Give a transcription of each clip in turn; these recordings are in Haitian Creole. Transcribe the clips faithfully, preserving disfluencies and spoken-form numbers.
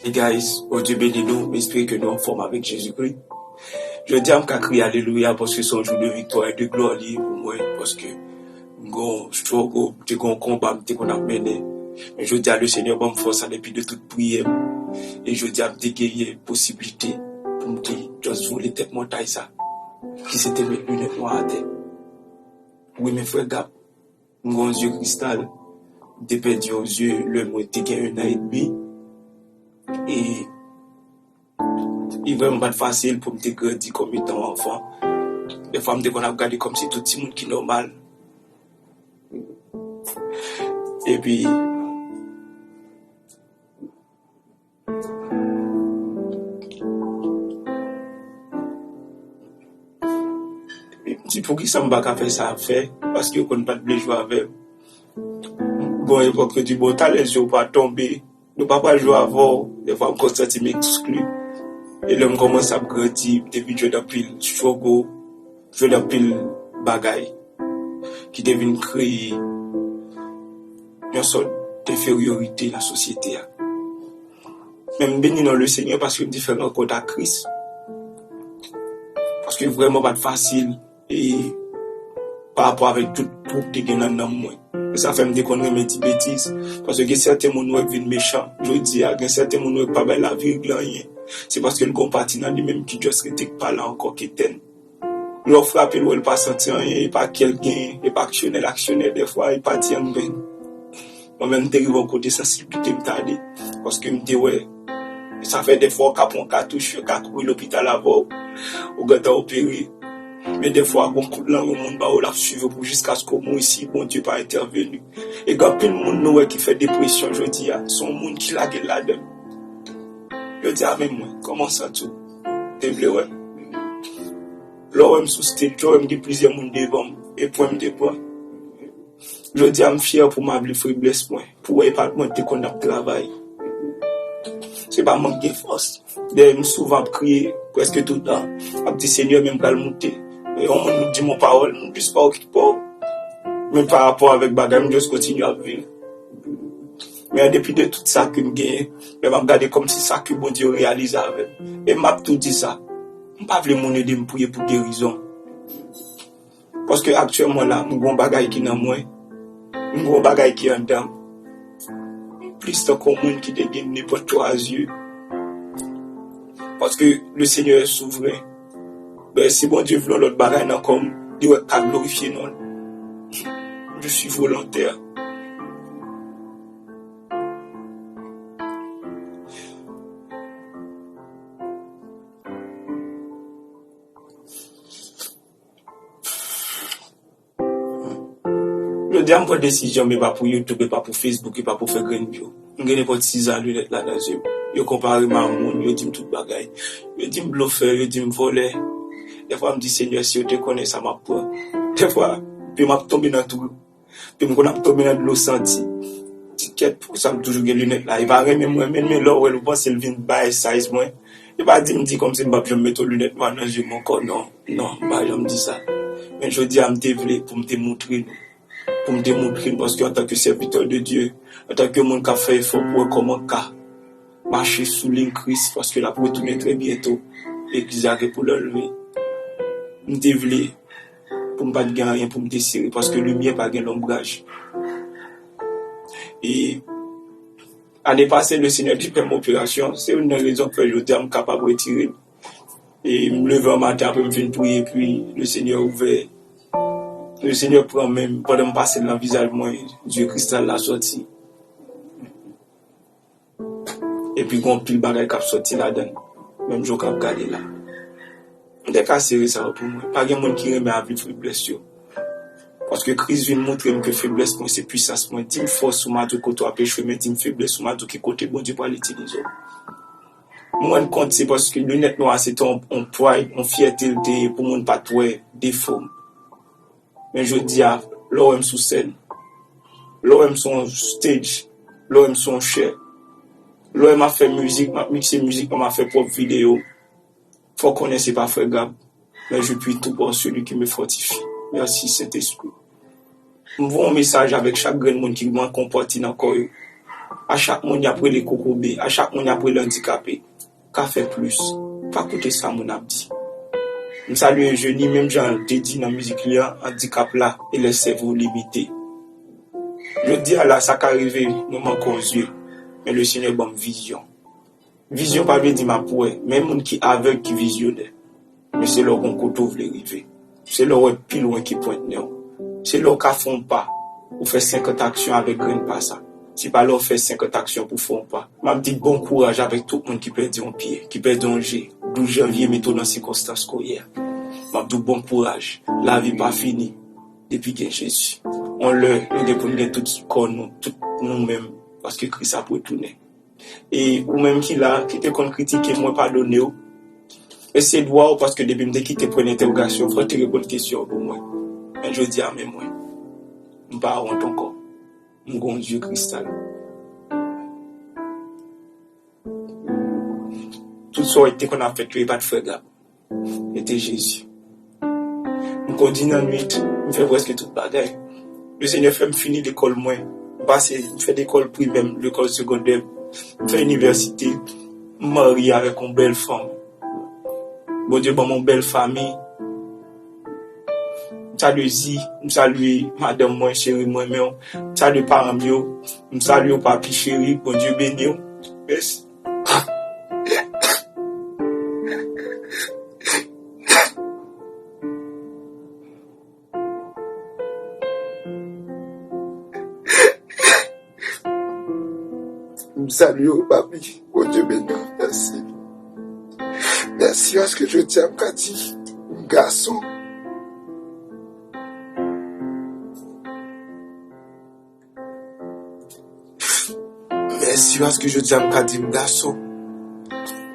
Hey guys, Bondye beni nou. M espere ke nou anfòm avèk Jezikri. Jodi a, m ka kriye alelouya paske se yon jou de viktwa e de glwa li ye pou mwen, paske m gon struggle, m te gon konba m te konn ap mennen. Men jodi a, le Senyè ban m fòs sa depi de tout priyè m. E jodi a, m te genyen posiblite pou m te just vole tèt montay sa, ki se te met linèt nwa atè. Wi, men frè Gab, m gon zye kristal. M te pèdi yon zye lè mwen te gen un an edmi. E li vrèman pa t fasil pou m te grandi kòm etan yon anfan. Dèfwa, m te konn ap gade kòmsi tout timoun ki nòmal. Epi, epi m di, poukisa m pa ka fè sa ap fè? Paske yo konn pa t vle jwe avè m. Gon epòk yo di, bon, talè zye w pa tonbe, nou pa pral jwe avè w. Dèfwa, m konn santi m ekskli. E lè m kòmanse ap grandi, m te vin jwenn anpil struggle, jwenn anpil bagay ki te vin kreye yon sòt denferyorite nan sosyete a. Men m beni non le Senyè paske m te fè rankont ak Kris. Paske vrèman pa t fasil e pa rapò avèk tout twou k te gen nan nanm mwen. E sa fè m te konn renmen di betiz. Paske gen sèten moun ou wè k vin mechan jodi a, gen sèten moun ou wè k pa bay lavi règle anyen. Se paske l gon pati nan li menm ki just rete k pa la ankò, k etèn. Lè w frape l, w wè l pa santi anyen, e pa kè l genyen, e pa aksyonè l aksyonè dèfwa, e pa di ann ben. Mwen menm, m te rive yon kote sansiblite m t ale, paske m te wè, sa fè dèfwa w ka pran katouch, yo ka kouri lopital avè w, ou gentan opere. Men dèfwa, gon kout lang yon moun ba w, l ap swiv ou pou jiskaske w mouri si Bondye pa entèveni. E gen anpil moun nou wè ki fè depresyon jodi a, se yon moun ki lage l ladan l. Yo di, a men mwen, kòman w santi w? Te vle wè m? Lè w wè m sou stage, lè w wè m gen plizyè moun devan m, e pwen m te pran. Jodi a, m fyè pou m avle feblès mwen, pou wè e pa mwen te konn ap travay. Se pa mank gen fòs. Dèyè m souvan ap kriye, prèske toutan, ap di, Senyè, men m pral moute. E yon moun di m yon pawòl, m plis pa okipè w. Men pa rapò avèk bagay, m just kontinye ap viv. Men an depi de tout sa ke m genyen, men m ap gade kòmsi sa ke Bondye reyalize avè m. E m ap tou di sa, m pa vle moun ede m priye pou gerizon. Paske aktyèlman la, m gon bagay ki nan mwen, m gon bagay ki anndan m. M plis tankou yon moun ki te gen nenpòt twa zye. Paske le Senyè souvren. Ben, si Bondye vle yon lòt bagay nan kò m, li wè k ka glorifye non l. Je suis volontaire. Jodi a, m pran desizyon, men pa pou YouTube, e pa pou Facebook, e pa pou fè grenn view. M gen nenpòt sizan linèt la nan zye m. Yo konpare m a moun, yo di m tout bagay. Yo di m blofè, yo di m vòlè. Dèfwa, m di, Senyè, si yo te konnen sa m ap pran. Dèfwa, pye m ap tonbe nan twou. Pye m konn ap tonbe nan dlo santi. Ti kèt, pou sa m toujou gen linèt la. E pa renmen m renmen l, men lè w wè l, ou panse l vin bay size mwen. E pa di m di kòmsi m p ap janm mete yon linèt nwa nan zye m ankò, non. Non, m pa janm di sa. Men jodi a, m te vle pou m te moutre nou. Pou m te moutre nou, paske antanke sèvitè de Dye, antanke moun k ap fè efò pou wè kòman ka mache sou liy Kris, paske l ap retounen trè byento. Legliz la gen pou l anlve. M te vle pou m pa t gen anyen pou m te sere, paske limyè pa gen lonbraj. E ane pase, le Senyè te fè m operasyon. Se youn nan rezon k fè jodi a m kapab retire l. E m leve an maten apre m fin priye, epi le Senyè ouvè. Le Senyè pran men m, pandan m pase l nan vizaj mwen, zye kristal la sòti. Epi gon anpil bagay k ap sòti ladan l, menm jan w k ap gade la. M te ka sere sa yo pou mwen. Pa gen moun ki renmen avle feblès yo. Paske Kris vin moutre m ke feblès mwen se pwisans mwen. Di m fòs ou, m a di w kote w ap echwe, men di m feblès ou, m a di w ki kote Bondye pral itilize w. M rann kont se paske linèt nwa a se te yon, yon pride, yon fyète l te ye pou moun pa t wè defo m. Men jodi a, lè w wè m sou sèn, lè w wè m sou yon stage, lè w wè m sou yon chè, lè w wè m ap fè mizik, m ap mikse mizik mwen, m ap fè pwòp videyo, fò w konnen se pa frè Gab, mais je puis tout par celui qui me fortifie. Mèsi, Sentespri. M voye yon mesaj avèk chak grenn moun ki manke yon pati nan kò yo. A chak moun y ap rele kokobe, a chak moun y ap rele andikape, ka fè plis. Pa koute sa moun ap di. M salye Eugénie, menm jan l te di nan mizik li an, andikap la e lè sèvo limite. Jodi a la, sa ka rive, nou manke yon zye, men Lesenyè ban m vizyon. Vizyon pa vle di m ap wè, men moun ki avèg ki vizyonè. Men se lè w gon kote w vle rive. Se lè w wè pi lwen ki pwent nen w. Se lè w ka fè yon pa, ou fè senkant aksyon avèk grenn pa sa. Se pa lè w fè senkant aksyon pou w fè yon pa. M ap di bon kouraj avèk tout moun ki pèdi yon pye, ki pèdi yon je. Douz janvye mete w nan sikonstans ke w ye a. M ap di w bon kouraj. Lavi pa fini depi gen Jezi. Yon lè, nou gen pou n gen tout kò nou, tout nou menm, paske Kris ap retounen. E ou menm ki la, ki te konn kritike mwen, padone w. E se dwa w, paske depi m te kite pwen entèwogasyon, fò w te reponn kesyon an pou mwen. Men jodi a, men mwen, m pa wont ankò. M gon zye kristal. Tout sa w te konn ap fèt yo, e pa t frè Gab. E te Jezi. M kondi nan nwit, m fè prèske tout bagay. Lesenyè fè m fini lekòl mwen. M pase, m fè lekòl primè m, lekòl segondè m. M fè inivèsite. M marye avèk yon bèl fanm. Bondye ban m yon bèl fanmi. M salye Zi, m salye madanm mwen, cheri mwen, men m salye paran m yo. M salye w, papi cheri, Bondye beni w. Mèsi. M salye w, papi. Bondye beni w. Mèsi. Mèsi paske jodi a m ka di m gason. Mèsi paske jodi a m ka di m gason.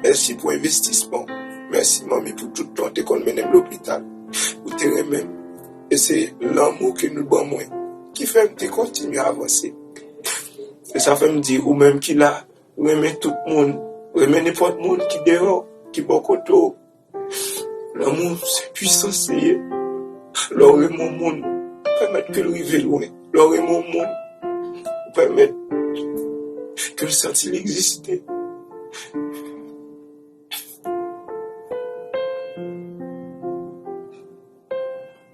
Mèsi pou envestisman w. Mèsi, manmi, pou tout tan w te konn mennen m lopital. Ou te renmen m. E se lanmou ke nou ban mwen ki fè m te kontinye avanse. E sa fè m di, ou menm ki la, renmen tout moun, renmen nenpòt moun ki deyò, ki bò kote w. Lanmou se pwisans li ye. Lè w renmen yon moun, ou pèmèt ke l rive lwen. Lè w renmen yon moun, ou pèmèt ke l santi l egziste.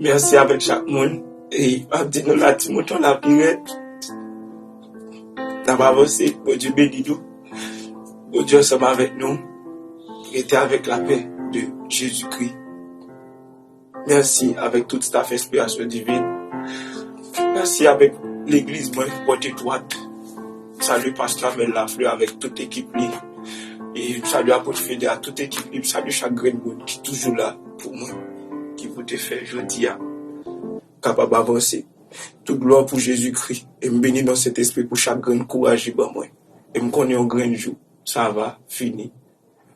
Mèsi avèk chak moun. E m ap di nou la, ti mouton la pi rèd. N ap avanse. Bondye beni nou. Bondye ansanm avèk nou. Rete avèk lapè de Jezikri. Mèsi avèk tout staff Enspirasyon Divin. Mèsi avèk legliz mwen, Pòt Etwat. M salye pastè Amel Lafleur avèk tout ekip li. E m salye apot Fede a tout ekip li. M salye chak grenn moun ki toujou la pou mwen, ki pou te fè jodi a kapab avanse. Tout glwa pou Jezikri. E m beni non Sentespri pou chak grenn kouraj li ban mwen. E m konnen yon grenn jou, sa va fini.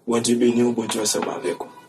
Bondye beni w, Bondye ansanm avèk ou.